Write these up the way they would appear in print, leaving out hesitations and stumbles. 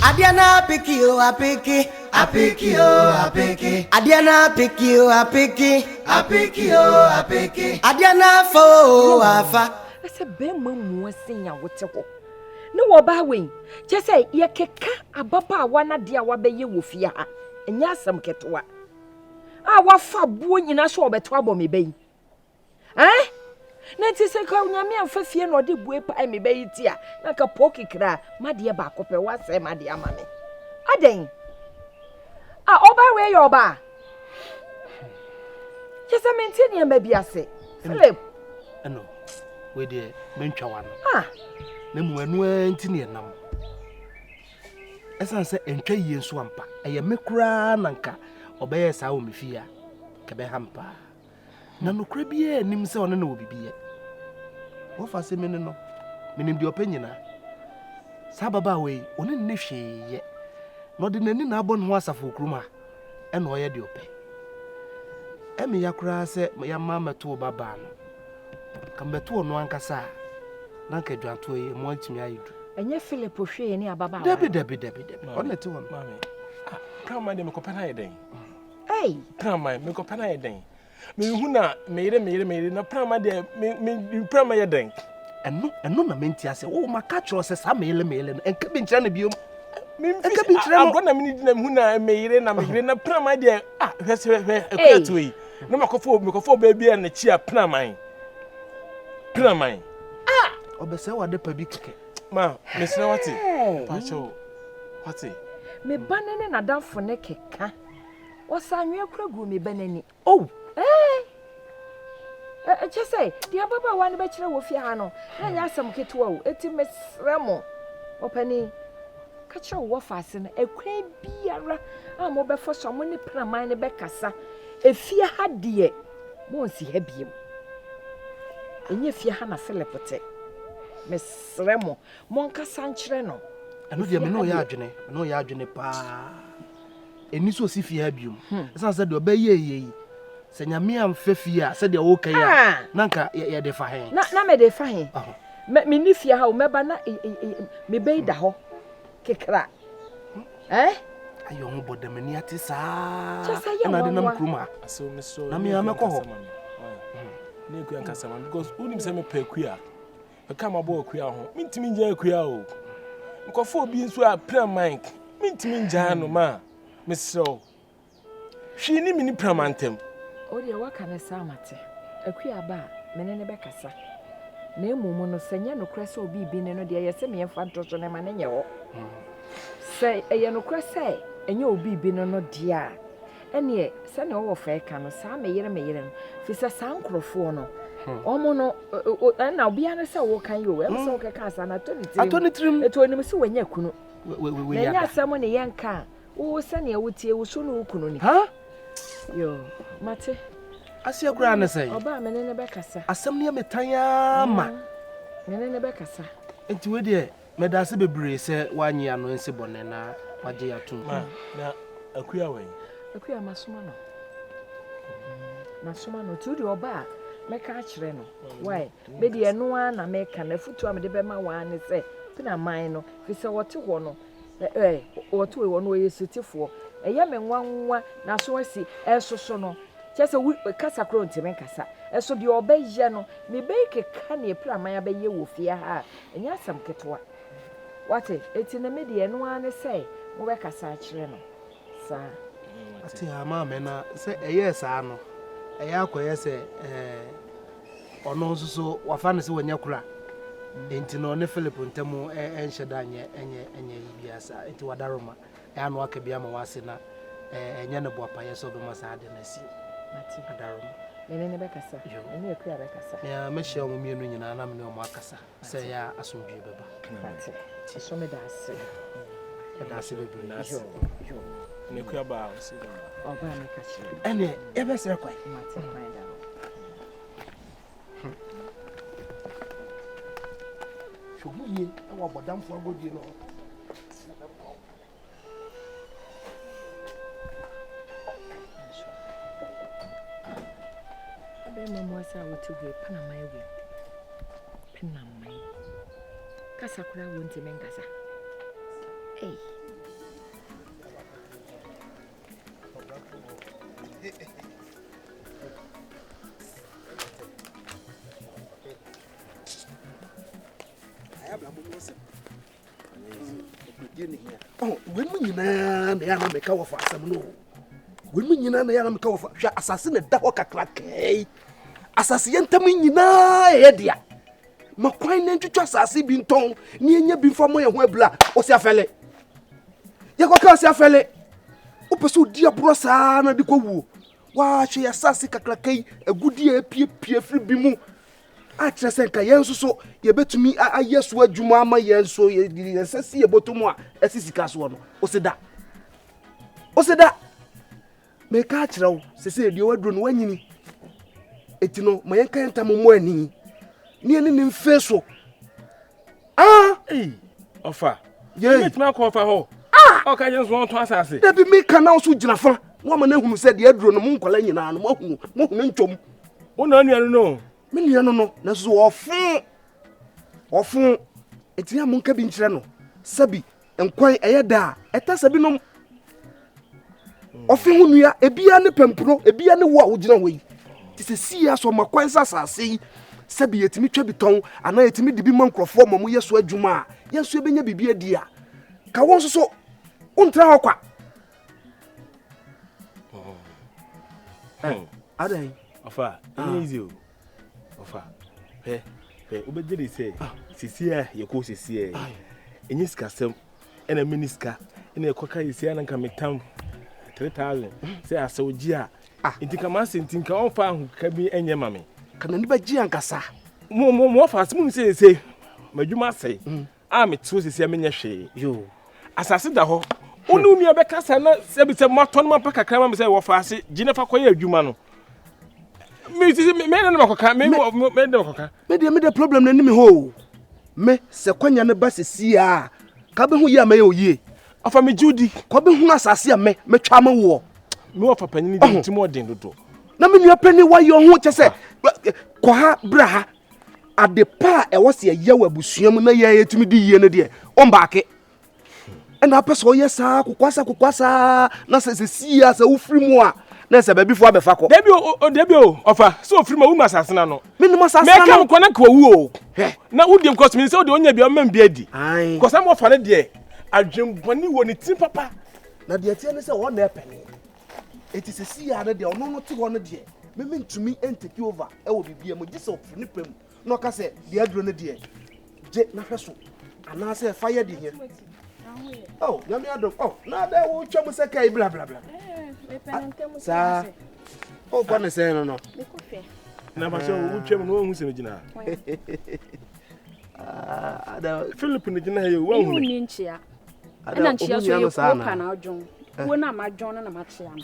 Adeɛ no apeke o apeke apeke o apeke adeɛ no apeke o apeke apeke o apeke adeɛ no afa o afa. Ɛsɛ bɛrima mua sen a wote hɔ ne wɔ baa wei kyɛ sɛ yɛkeka ababaawa no adeɛ a wabɛyɛ wɔ fie ha ɛnyɛ asɛm ketewa a wafa aboɔ nyinaa so ɔbɛto abɔ me ba yi Ɛn? Na nti sɛ nka Onyame amfa fie na ɔde bue pae me bɛyi ti a, na nka pɔw kekere a m'adeɛ baako pɛ wasɛe m'adeɛ ama me. Adɛn? A ɔbaa wei yɛ ɔbaa? Kyɛ sɛ mente nneɛma bi ase. Philip. Ɛno, wei deɛ mentwa w'ano. Ah. Na mmom ɛno ara nti ne ɛnam. Ɛsiane sɛ ɛntwa yie nso ampa. Ɛyɛ me koraa na nka ɔbɛyɛ saa wɔ me fie a, kɛbɛha me paa. Na nokorɛ biara nnim sɛ ɔne no wɔ biribi yɛ. Wɔfa se me ne no, menim deɛ ɔpɛ nyinaa. Saa ababaawa yi, ɔne no nni hwee yɛ. Na ɔde n'ani na abɔ ne ho asafo wɔ kurom ha, ɛna ɔyɛ deɛ ɔpɛ. Ɛme ya koraa sɛ yɛama mɛto wo babaa no. Ka mebɛto ɔno ankasa a, na anka adwantoɔ yi, ɛmu atumi ayɛ du. Ɛnyɛ Philip hwee ne ababaawa no. Dabi, dabi, dabi, dabi. Ɔno na ɛte hɔ no. Maame, ah, kraman deɛ mekɔpɛ no ayɛ dɛn? Ei! Praman, mekɔpɛ no ayɛ dɛn? Mehu na meyere meyere meyere na praman deɛ me me praman yɛ dɛn? Ɛno ɛno na mente ase. Wo maka kyerɛ sɛ saa meyere meyere no ɛnka bi nkyerɛ no biom. Ɛnka bi nkyerɛ no. Agorɔ na mene di na mehu na meyere na meyere na praman deɛ ah hwɛ sɛ hwɛ akua to yi. Na makɔfo mekɔfo ɔbaa bi a n'akyi a praman. Praman. Ah! Ɔbɛsɛ wade pa bi kɛkɛ. Ma mesrɛ wate. Pakyɛw wate. Me ba ne ne n'adamfo ne keka. Ɔsa anwea kura guu me ba n'ani. Oh! Ɛɛ! Kyɛ sɛ, deɛ ababaawa no bɛkyerɛ wɔ fie ha no, na ɛnyɛ asɛm ketewa o. Eti mesrɛ mo, ɔpanin, ka kyerɛ wo wɔfaase no, ɛkwan biara a mobɛfa so a mo ne praman no bɛkasa, efie ha deɛ, monsi ha biom. Ɛnyɛ fie ha na Philip te. Mesrɛ mo, monkasa nkyerɛ no. Ɛno deɛ, me ne ɔyɛ adwene, me ne ɔyɛ adwene paa. Ɛnni sɛ ɔsi fie ha biom. Ɛsiane sɛ deɛ ɔbɛyɛ yɛ yi, sɛ Nyame amfa fie a, sɛdeɛ woka yi a, na nka yɛde fa he? Na, na mede fa he? Menni fie ha o, mɛba na me bɛ yi da hɔ kekra. Eh? Ayɛ ho bɔ dɛm ani ate saa. Kyɛ sɛ yɛ ɛna de nam nwanwa. kurom ha. Na me a mɛkɔ hɔ. Ne akua nkasa ma because wonim sɛ mepɛ akua. Meka mabɔ akua ho. Mentumi ngyaa akua o. Nkɔfo obi nso a praman mentumi ngyaa no ma mesrɛ wo. Hwee ne me ne praman ntam. Wo deɛ woaka no saa mate. Akua aba a, me ne no bɛkasa. Na mmom no, sɛ ɛnyɛ nokorɛ sɛ obi rebi ne no deɛ, ɛyɛ sɛ meɛmfa nto so no ma no nyɛ hɔ. Sɛ ɛyɛ nokorɛ sɛ ɛnyɛ obi rebi no no deɛ a, Ɛnneɛ, sɛdeɛ ɔwɔ fɛ ka no, saa me yere me yere no, firi sɛ saa nkurɔfoɔ no, wɔn no, ɛna obiara ne sɛ woka yi o, ɛmu sɛ wokɛka asa no atɔ ne tirim. Atɔ ne tirim. Ɛti onim sɛ wanya kunu. Na ɛnyɛ asɛm ne yɛnka a, wo sɛdeɛ wotie wo so ne wo kunu ni. Ha? Yo, mate. Aseɛ koraa ne sɛn? Ɔbaa me ne ne bɛkasa. Asɛm no yɛ me tan ara ma. Me ne ne bɛkasa. Nti wei deɛ Medase bebree sɛ woanye ano nse bɔne na wagye atom. Ma na Akua wɔ he? Akua masoma no. Masoma no. Nti wode ɔba a mɛka akyerɛ no. Why? Me deɛ ɛno ara na meka no. Afutuo a mede bɛma wo ara ne sɛ pena man no. Firi sɛ wɔte hɔ no, ɛ wɔte hɔ no wɔyɛ sotefoɔ. Ɛyɛ me nwanwa n'aso asi ɛsoso no. Kyerɛ sɛ wo kasa koraa ɔntumi nkasa. Ɛso deɛ ɔbɛyɛ no, mebɛkeka deɛ pena man abɛyɛ wɔ fie ha a, Ɛnyɛ asɛm ketewa. Woate? Enti no me deɛ, ɛno ara ne sɛ mobɛkasa akyerɛ no saa. Ate a maame na sɛ ɛyɛɛ saa no, ɛyɛ akɔyɛ sɛ ɛɛ ɔno nso so wafa no sɛ wanya kura. Enti no ɔne Philip ntam ɛnhyɛ da nyɛ ɛnyɛ ɛnyɛ yi biara saa. Enti wadaroma. Ɛyɛ ano aka bi ama wase na ɛnyɛ no boapayɛ sɛ ɔbɛma saa ade no asi. Mate. Adaroma. Me ne no bɛkasa. Me ne Akua bɛkasa. Me ara mɛhyia wɔn mmienu nyinaa na me ne wɔn akasa sɛ ɛyɛ a asomdwoe bɛba. Mate. Ɛso meda ase. Meda ase bebree. Yo, yo. Ne Akua baa ɔsi dɛ. Ɔbaa mɛka kyerɛ no. Ɛneɛ yɛbɛsrɛ kwan. Mate kwan da hɔ. Hwɛ ho yie wɔ abɔdamfoɔ agodie no ho. Bɛrima mu ase a wote hɔ yi, Panama awie. Penaman. Kasa koraa wɔntumi nkasa. Ei. Wei mu nyinaa na ɛyɛ na meka wɔfa asɛm no wei mu nyinaa na ɛyɛ na meka wɔfa hwɛ asase na ɛda hɔ kakrakɛɛ yi asase yɛn ntam nyinaa ɛyɛ dea ma kwan na ntwitwa asase bi ntɔn ne yɛnya bi mfa mmɔ yɛn ho abira ɔsi afɛle yɛkɔka ɔsi afɛle wopɛ sɛ odi aborɔ saa na de kɔ wuo wahwɛ yɛ asase kakraka yi agudi a apiepie firi bi mu akyerɛ sɛ nka yɛn nso so yɛbɛtumi ayɛ so adwuma ama yɛn nso yɛn nsa si yɛ bɔtɔ mu a ɛsi sika soɔ no ɔsi da ɔsi da meka akyerɛ wo sɛ sɛ deɛ waduro no wanyini eti no ma yɛnka yɛn ntam mmɔ ani ne yɛne ne mfe so ah ɔfa yɛbɛtumi akɔ ɔfa hɔ ah! ɔka yɛn nso ɔntɔn asase dabi meka na wo so gyina fa woama no ahunu sɛ deɛ aduro no mo nkɔla nyinaa no moahunu moahunu ntwom wo na nua no no me nua no no nanso ɔfo ɔfo ɛti a monka bi nkyerɛ no sɛbi Nkwan ɛyɛ dɛ a, ɛta sɛ binom. Ɔfe ho nua, ebia ne pampuro, ebia ne wo a wogyina hɔ yi. Te sɛ sii a sɛ ɔma kwan sɛ asase yi, sɛbi yɛtumi twa bi tɔn anaa yɛtumi de bi ma nkurɔfoɔ ma wɔyɛ so adwuma a, yɛn nso yɛbɛnya biribi adi a, ka wɔn nso so wontra hɔ kwa. Hmm. Adɛn? Ɔfa, ɛnyɛ easy o. Ɔfa, hwɛ, hwɛ, wobɛgye di sɛ sisi a yɛkɔ sisi a ɛnyɛ sikasɛm ɛna mini sika ɛna yɛkɔka sisi a na nka metam 3000 sɛ asɛw gye a ah. nti nka maasɛ nti nka ɔmfa ahokeka bi ɛnyɛ ma me. Ka n'ani bɛgye ankasa. Mo mo mo ɔfa ase mo sɛ sɛ m'adwuma asɛe. Mm. A mete hɔ sisi a menyɛ hwee. Asase da hɔ. Wo ne wo nua bɛkasa na sɛbi sɛ moatɔ no mapɛ kakra ma me sɛ wɔfa ase gye na fa kɔyɛ adwuma no. Me sisi me me na makɔka me me na makɔka. Me deɛ me deɛ problem na anim hɔ o. Me sɛ kwanya ne ba sisi a ka bɛhu yie a mɛyɛ oyie. Ɔfa me gye di. Kɔ bɛhunu asase a me metwa ama woɔ. Me wɔfa panyin deɛ nti mu ɔden dodo. Na me nua panyin wayɛ ɔho kyɛ sɛ kɔ ha bra ha. Ade pa a ɛwɔ sɛ yɛyɛ wɔ abusua mu na yɛn yɛtumi di yie no deɛ, ɔmbaake. Ɛna apɛ sɛ ɔyɛ saa kokwasa kokwasa na sɛ sɛ sie a sɛ wofiri mu a na sɛ baabi fo abɛfa kɔ. Dabi o, dabi o, ɔfa sɛ ofiri mu a wonim asase no ano. Menim asase no ano. Mɛka nkɔ na nka wawu o. Na wodie because menim sɛ wode onya bi a ɔmma bi adi. Because ama ɔfa no deɛ adwembɔne wɔ ne tirim papa. Na deɛ ɛteɛ ne sɛ ɔno na ɛpɛ ne. Eti sɛ sie a no deɛ ɔno no te hɔ no deɛ me mentumi ntake over wɔ biribiara mu gye sɛ ɔfiri ne pɛ mu na ɔka sɛ deɛ aduro no deɛ gye na hwɛ so anaasɛ fa yɛ deɛ hia. Oh, nyame adom. Oh, na dɛ wotwa mu sɛ kai bla bla bla. Saa. Wokɔ ne sɛn no no. Na ba sɛ wotwa mu na woahu sɛ megyina ha. Philip ne gyina ha yi woahu me. Ɛna nkyia so yɛ kuo pa na adwon. Kuo na madwon no na makyea no.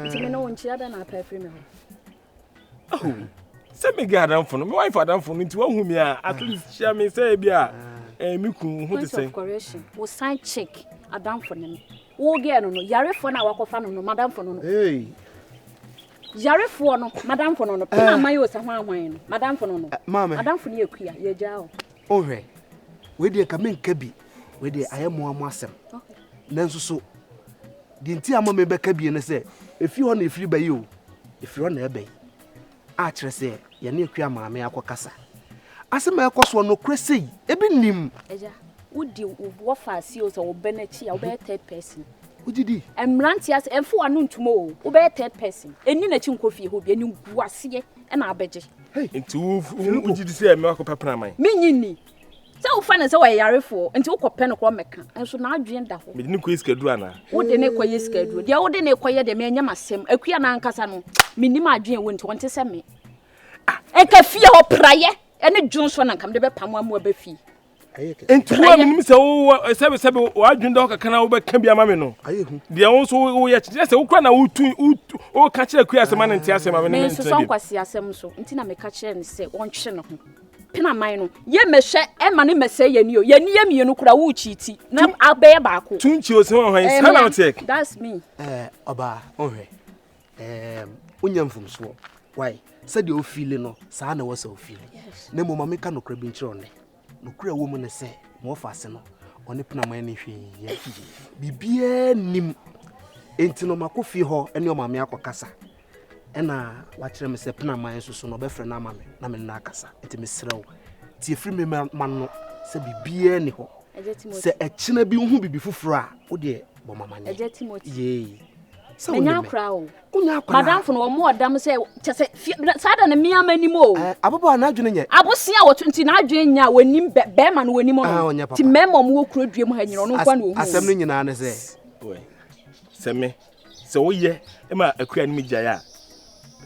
Nti me ne wo nkyia bɛ na apɛ afiri me hɔ. Oh, sɛ me ga adamfo no, me wife adamfo no nti wahu me a, at least hyia me sɛ ebi a eh, me kun ho te sɛn. Point of correction, wo sign chick adamfo no no. Wo girl no no, yarefoɔ no a wakɔfa no no, madamfo no no. Hey. Yarefoɔ no, madamfo no no. Pena man yɛ osa hwan hwan no, madamfo no no. Maame. Madamfo no yɛ kuya, yɛ gyaa o. Wohwɛ, wei deɛ nka menka bi, wei deɛ ayɛ mo ara mo asɛm. Nanso so, deɛ nti a ama mebɛka bie ne sɛ, ɛfiri hɔ na ɛfiri ba yi o, ɛfiri hɔ na ɛba yi. A kyerɛ sɛ yɛne Akua maame akɔkasa. Asɛm a ɛkɔ soɔ nokorɛ sei, ebi nnim. Agya, wodi wo wɔfa ase o, sɛ wo bɛ no akyi a, wobɛyɛ third person. Wogye di? Mmeranteɛ ase, ɛmfa w'ano ntom o, wobɛyɛ third person. Ɛnni n'akyi nkɔ fie hɔ bi, animguaseɛ na abɛgye. Nti wo wogye di sɛ mɛkɔ pɛ praman? Mennye nni. Sɛ wofa no sɛ ɔyɛ yarefoɔ nti wokɔpɛ no korɔ mɛka nso n'adwene da hɔ. Mede no kɔyɛ sikaduro anaa? Wode no kɔyɛ sikaduro. Deɛ wode no kɔyɛ deɛ menyɛ m'asɛm. Akua no ankasa no mennim adwene ɛwɔ nti ɔnte sɛ me. Nka fie hɔ praeɛ ne dwonsɔ na nka mede bɛpam wo ama waba fie. Nti wo a menim sɛ wowɔ sɛbe sɛbe w'adwene da hɔ kakra na wobɛka bi ama me no deɛ wo nso woyɛ kyerɛ sɛ wokura na wotu woka kyerɛ kua asɛm ne nte asɛm a me ne nsosɔ nkwasi asɛm so nti na meka kyerɛ no sɛ ɔntwe ne ho penaman no yɛ mɛhwɛ ɛma ne mɛsɛ yɛ ni o yɛ ni yɛ mmienu kura wo kyiti na abɛyɛ baako tunkyi o sɛ wɔn hwan saa na woteɛ that's me ɛɛ ɔbaa ɔhwɛ ɛɛ wonya mfomsoɔ. Wai, sɛdeɛ wo feeli no, saa na ɛwɔ sɛ wo feeli. Na mmom ma menka nokorɛ bi nkyerɛ wo nnɛ. Nokorɛ a ɛwɔ mu ne sɛ, ma ɔfa ase no, ɔne Penaman ne hwee yɛ. Biribiara nnim. Enti no makɔ fie hɔ ne ɔmaame akɔkasa. Ɛna wakyerɛ me sɛ Penaman nso so no ɔbɛfrɛ no ama me na me ne no akasa. Enti mesrɛ wo, tie firi me ma no sɛ biribiara nni hɔ. Sɛ ɛkyena bi wohu biribi foforɔ a, wo deɛ bɔ me amaneɛ. Agya Timothy. Yei. Sɛ Menya wonim me. akora o. Wonya akwadaa. Madamfo no wɔn ɔdam sɛ kyɛ sɛ fie saa da no mmea m'anim o. Eh, ababaawa n'adwene nyɛ. Abosea a wɔto nti n'adwene nya a wɔnim bɛ bɛrima no wɔnim no. Ah, ɔnyɛ papa. Ti mmarima wɔn wɔ kuro dua mu ha nyina ɔno nko na ohun. Asɛm no nyinaa ne sɛ. Sɛ me sɛ woyɛ ma akua no mi gyae a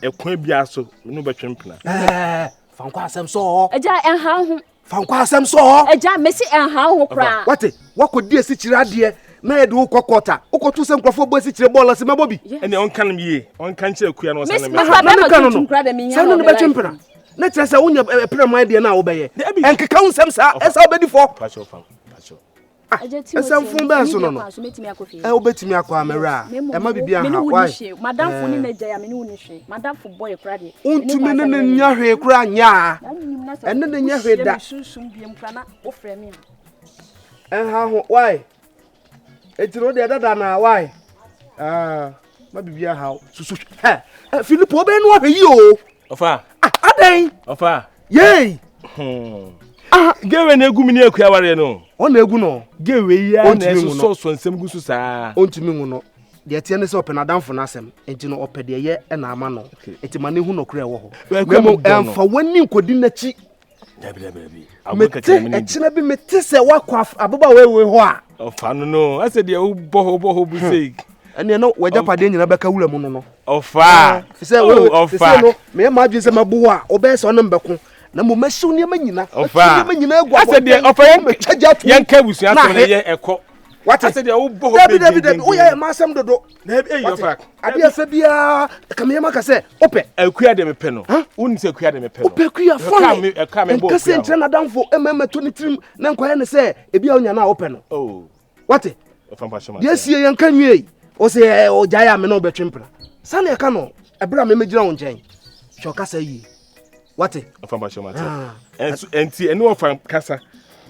ɛkwan biara so me ne wobɛtwe mpena. Ɛɛ, fa nkɔ asɛm sɔɔ. Agya ɛnha ho. Fa nkɔ asɛm sɔ hɔ. Agya, mese ɛnha wo ho koraa. Wate, woakɔdi asikyire adeɛ na yɛde wo kɔ kɔɔta. Wokɔto sɛ nkurɔfoɔ bɔ asikyire bɔɔl ase mɛbɔ bi. Ɛnna ɔnka no yie, ɔnka nkyerɛ akua na ɔsan ne mɛka. Na meka no no, sɛ ne no bɛtwe mpena. Na kyerɛ sɛ wonya pena man deɛ no a wobɛyɛ. Ɛnkeka wo nsɛm saa, ɛsɛ wobɛdi fɔ. Ah, ɛsɛ mfom bɛn so no no. Ɛ wobɛtumi akɔ amɛwerɛ a, ɛma biribi aha. Why? Wontumi ne no nya hwee koraa nyɛ a. Ɛne no nyɛ hwee da. Ɛnha ho, why? Enti no deɛ dada na why? Ah, ma biribi aha wo. Susu hwɛ. Filipo wobɛyɛ no ahwɛ yi o. Ɔfa. Ah, adɛn? Ɔfa. Yei. Hmm. Ah, gewe na egu mi ne akua awareɛ no. Ɔna egu no. Gewe yi ara na ɛsosɔ nsɛm gu so saa. Ɔntumi ngu no. Deɛ ɛteɛ ne sɛ ɔpɛ n'adamfo no asɛm, nti no ɔpɛ deɛ ɛyɛ na ama no. Nti ma no hu nɔkorɛ ɛwɔ hɔ. Na mmom ɛmfa w'ani nkɔdi n'akyi. Mete ɛkyena bi mete sɛ woakɔ ababaawa wei hɔ a. Ɔfa no no, ɛsɛ deɛ wobɔ hɔ wobɔ hɔ bu hmm. sei. Ɛneɛ no w'agyapadeɛ nyina bɛka wura mu no no. Ɔfa. Sɛ wo sɛ no meyɛ m'adwene sɛ mɛbo wo a wobɛyɛ sɛ ɔne mbɛko na mmom mɛhyew nneɛma nyina. Ɔfa. Nneɛma nyina agu abɔnten. Ɛsɛ deɛ ɔfa yɛn mɛtwa gya to. Yɛn ka abusua asɛm no yɛ ɛkɔ. Wate? Asɛ deɛ wobɔ hɔ Dabi dabi dabi woyɛ yɛ m'asɛm dodo. Dabi eyi ɔfa. Adeɛ fɛ biara ka meyɛ maka sɛ wopɛ. Akua de mepɛ no. Wonim sɛ akua de mepɛ no. Wopɛ akua fɔne. Nka sɛ nkyerɛ n'adamfo ɛma ɛmɛto ne tirim na nkɔyɛ ne sɛ ebi a wonya no a wopɛ no. Oh. Wate? Deɛ asie yɛn ka nwie yi. Ɔsɛ ɔgyae a me na ɔbɛtwe mpena. Sani ɛka no ɛberɛ a memɛgyina wo nkyɛn. Hwɛ ɔkasa yie. Wate? Ɔfa mpakyɛ mate. Ah. Ɛnso ɛnti ɛne ɔfa kasa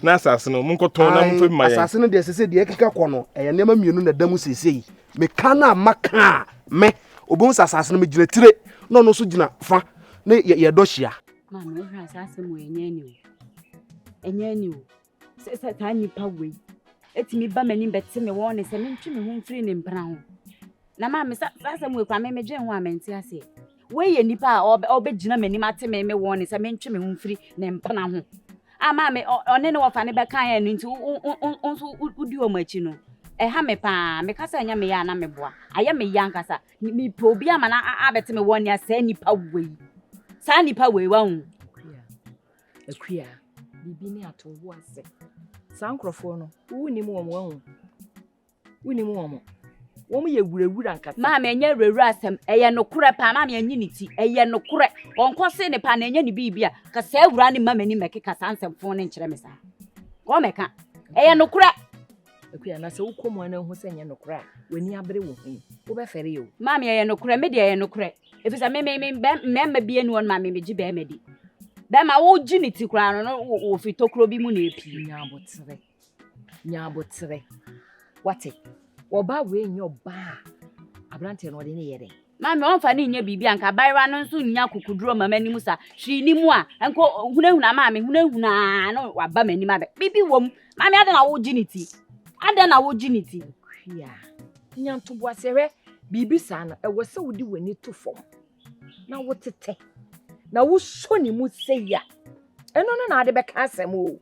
na asase no monkɔtɔn na momfa bi ma yɛn. Asase no deɛ sese deɛ ɛkeka kɔ no ɛyɛ nneɛma mmienu na ɛda mu seesei. Meka no a maka a me obehu sɛ asase no megyina tire na ɔno nso gyina fa ne yɛdɔ hyia. Maame wohwɛ a saa asɛm wɔ ɛnyɛ ani o. Ɛnyɛ ani o. Sɛ sɛ saa nipa wei etumi ba m'anim bɛte me wɔn ne sɛ mentwe me ho mfiri ne mpena ho. Na maame sa saa asɛm wei koraa me medwen ho a mente aseɛ. Wei yɛ nipa a ɔbɛgyina m'anim ate me me wɔn ne sɛ mentwe me ho mfiri ne mpena ho. A maame ɔne ne wɔfa ne bɛka yɛn no nti wo nso wodi wɔn akyi no. Ɛha me paa. Meka sɛ ɛnyɛ me yɛ a na meboa. Ayɛ me ya ankasa. Mepɛ obi ama no abɛte me wɔn nea saa nipa wei. Saa nipa wei wahu. Akua, biribi ne ato wo ase. Saa nkurɔfoɔ no, wonnim wɔn wahu. Wonnim wɔn. Wɔn yɛ wurawura nkasa. Maame ɛnyɛ wurawura asɛm, ɛyɛ nokorɛ paa maame ɛnyi ne ti, ɛyɛ nokorɛ. Ɔnkɔ se ne paa na ɛnyɛ ne biribi a, ka saa awura ne mma m'anim mɛkeka saa nsɛmfo no nkyerɛ me saa. Kɔ mɛka. Ɛyɛ nokorɛ. Akua, na sɛ wokɔ mu ana hu sɛ ɛnyɛ nokorɛ a, w'ani abere wo ho yi, wobɛfɛre o. Maame ɛyɛ nokorɛ, me deɛ ɛyɛ nokorɛ. Ɛfiri sɛ me me me mmarima bi ani hɔ no ma me megye bɛrima di. Bɛrima wogye ne ti koraa no no wɔfiri tokuro bi mu na ɛpie. Nya aboterɛ. Nya aboterɛ. Wate? Ɔbaa wei nyɛ ɔbaa a aberanteɛ no ɔde ne yɛ dɛn? Maame ɔmfa ne nyɛ biribi anka abayewa no nso nnya akokoduro ma m'anim sa. Hwee ni mu a nko hunahuna maame hunahuna na waba m'anim abɛ. Biribi wɔ mu. Maame adɛn na wogye ne ti? Adɛn na wogye ne ti? Akua, nya ntoboaseɛ hwɛ biribi saa no ɛwɔ sɛ wode w'ani to fam na wotetɛ na wosɔ ne mu sɛ ya. Ɛno no na ade bɛka asɛm o.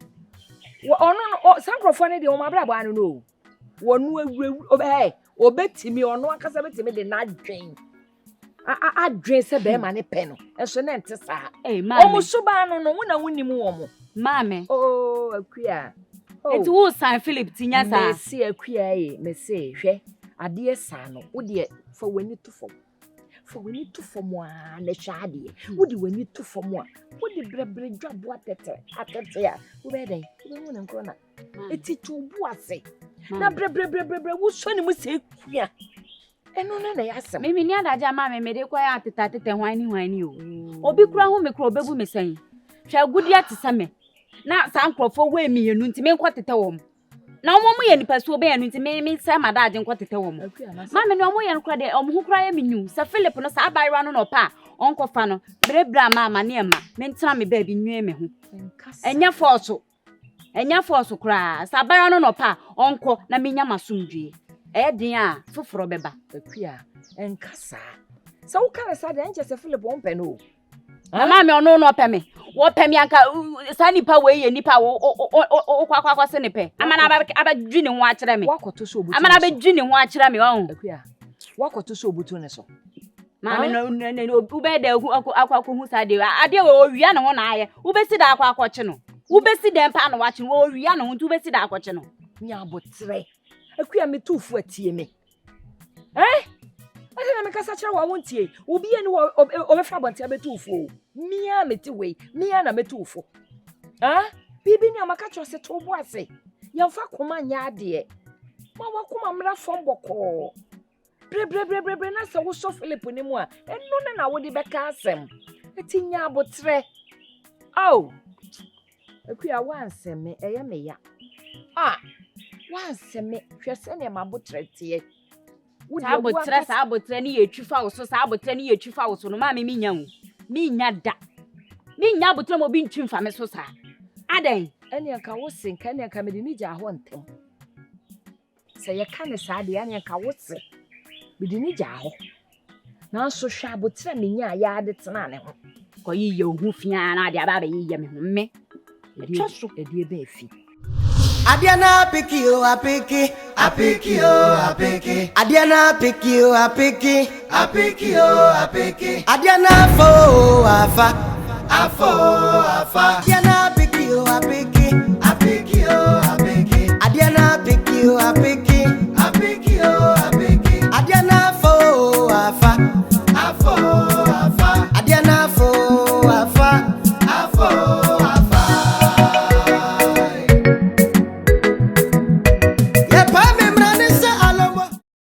Wɔ ɔno no saa nkurɔfoɔ no deɛ wɔn abrabɔ ano no o. Wɔn awurawura ɛ obetumi ɔno ankasa betumi de n'adwen adwen sɛ bɛrima ne pɛ no nso ne nte saa. Wɔn suban no no wo na wonim wɔn. Maame. Oo akua. Oh. Eti wo san Philip ti nya saa. Mese akua yi mese hwɛ adeɛ saa no wo deɛ fa w'ani to fam. Fa w'ani to fam a na hwɛ adeɛ. Hmm. Wode w'ani to fam a, wode brɛbrɛ dwaboa tɛtɛ atɛtɛ a, wobɛyɛ dɛn? Wobɛhu ne nkorɔ na. Eti to bo ase. Na brɛbrɛbrɛbrɛ wosɔ ne mu sɛ kua. Ɛno no na ɛyɛ asɛm. Me menni adagye a maame mede kɔyɛ atetɛ atetɛ hwan ne hwan ni o. Obi kura hu me kura obebu me sɛn. Hwɛ agudeɛ te sɛ me. Na saa nkurɔfoɔ wei mmienu nti menkɔ tetɛ wɔn. Na wɔn wɔn yɛ nipasuo bɛn ɛno nti me me sɛ m'adagye nkɔ tetɛ wɔn. Maame ne wɔn yɛ no kora deɛ wɔn ho kora yɛ me nyu. Sɛ Philip no saa abaayewa no na ɔpɛ a ɔnkɔfa no. Berebere a maama ne ɛma mentena me baabi nwie me ho. Ɛnyɛ fɔɔso. Ɛnyɛ fɔɔso koraa. Sɛ abaayewa no na ɔpɛ a, ɔnkɔ na menya m'asomdwoe. Ɛyɛ den a, foforɔ bɛba. Akua, ɛnka saa. Sɛ woka no saa deɛ, ɛnkyɛ sɛ Philip ɔmpɛ no o. Na maame ɔno na ɔpɛ me. Wɔpɛ me anka saa nipa wei yɛ nipa a wokɔ akɔ akɔ se ne pɛ. Ama no abɛdwi ne ho akyerɛ me. Wakɔto so obutu Ama no abɛdwi ne ho akyerɛ me ɔho. Akua, wakɔto so obutu ne so. Maame no wobɛyɛ dɛ akɔ akɔhu saa deɛ adeɛ wɔ owia ne ho na ayɛ wobɛsi da akɔ akɔkye no wobɛsi dɛn paa na wakye no wɔ owia ne ho nti wobɛsi da akɔkye no. Nya aboterɛ akua metu fo atie me eh ɛsɛ na mekasa kyerɛ wɔ wontie obi ani wɔ ɔbɛfa abɔnten abɛtu fo o mia mete wei mia na mɛtu fo ah biribi ni a maka kyerɛ sɛ to bo ase yɛmfa koma nyɛ adeɛ ma wakoma mmra fam bɔkɔɔ Brɛbrɛbrɛbrɛ na sɛ wosɔ Philip no mu a, ɛno ne na wode bɛka asɛm. Ɛti nya aboterɛ. Oh! Akua, woansɛ me, ɛyɛ me ya. Ah! Woansɛ me, hwɛ sɛnea m'aboterɛ teɛ. Saa aboterɛ, saa aboterɛ ne yɛ twi fa wo so, saa aboterɛ ne yɛ twi fa wo so no, maame menya o. Menya da. Menya aboterɛ ma obi ntwi mfa me so saa. Adɛn? Ɛne nka wo se, nka ɛne nka mede ne gyaa hɔ ntɛm. Sɛ yɛka no saa deɛ, ɛneɛ nka wo se mede no gyaa hɔ. Nanso hwɛ aboterɛ a menyaeɛ ara de tenaa ne ho. Kɔyeyɛ wo ho fi ara na ade aba abɛyeyɛ me ho me. Ɛtwa so. Ɛdeɛ bɛn fi? Adeɛ no apeke o apeke, apeke o apeke. Adeɛ no apeke o apeke, apeke o apeke. Adeɛ no afa o afa, afa o afa. Adeɛ no.